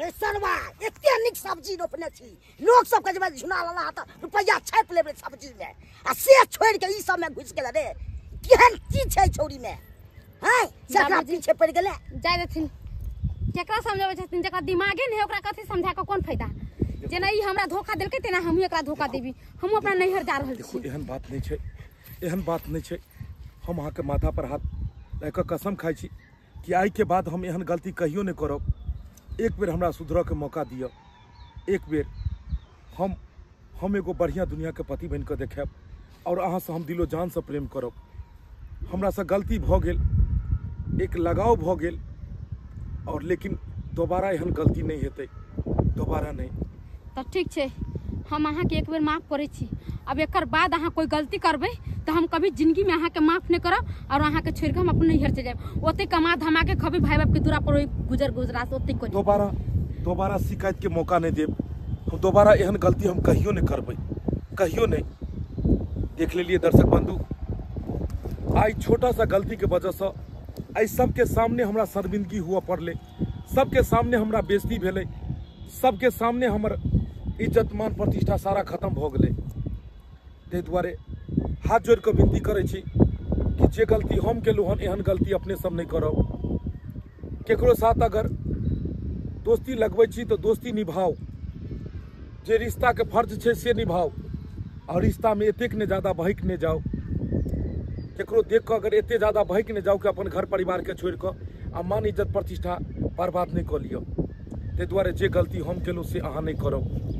ए सरवा एते नीक सब्जी रोपने छी लोक सबके जे झुना लेला तऽ रुपैआ छापि लेबै सब्जी में आ से छोड़ि के ई सब में घुसि गेल रे केहन चीज छै छौड़ी में हैं से पीछे पड़ि गेलै। जाय देथिन केकरा समझाबै छथिन जकरा दिमागे नहि है ओकरा कथी समझा कऽ कोन फायदा। जेना ई हमरा धोखा देलकै तेना हमहूँ एकरा धोखा देबी हमहूँ अपना नैहर जा रहल छी। एहन बात नहीं छै एहन बात नहीं छै हम अहाँके माथा पर हाथ राखि कऽ कसम खाइ छी कि आइ के बाद हम एहन गलती कहियो नहि करब। एक बेर हमरा सुधरऽ के मौका दिअ एक बेर हम एगो बढ़िया दुनिया के पति बनि कऽ देखायब और अहाँसँ हम दिलो जानसँ प्रेम करब। हमरासँ गलती भऽ गेल एक लगाव भऽ गेल और लेकिन दोबारा एहन गलती नहीं हेतै दोबारा नहीं। तऽ ठीक छै हम अहाँके एक बेर माफ करै छी अब एकर बाद अहाँ कोई गलती करबै तऽ हम कभी जिंदगी में अहाँके माफ नहीं करब और अहाँके छोड़ि कऽ हम अपन नैहर चलि जायब ओते कमा धमा के खबै भाई बाप के दूरा पर गुजर गुजरात ओते करी। दोबारा दोबारा शिकायत के मौका नहीं देब हम दोबारा एहन गलती हम कहियो नहीं करबै कहियो नहीं। देख लेलिए दर्शक बंधु आइ छोटा सा गलती के वजहसँ आइ सबके सामने हमरा शर्मिंदगी हुअ पड़लै सबके सामने हमरा बेइज्जती भेलै सबके सामने हमर इज्जत मान प्रतिष्ठा सारा खत्म भऽ गेलै। ताहि दुआरे हाथ जोड़ि कऽ विनती करै छी कि जे गलती हम केलहुँ हन एहन गलती अपने सब नहीं करब। केकरो साथ अगर दोस्ती लगबै छी तऽ दोस्ती निभाउ जे रिश्ता के फर्ज छै से निभाउ और रिश्ता में एतेक नहि ज्यादा बहकि नहि जाउ केकरो देख कऽ अगर एते ज्यादा बहकि नहि जाउ कि अपन घर परिवार के छोड़ि कऽ आ मान इज्जत प्रतिष्ठा बर्बाद नहि कऽ लिअ। ताहि दुआरे जे गलती हम केलहुँ से अहाँ नहि करब।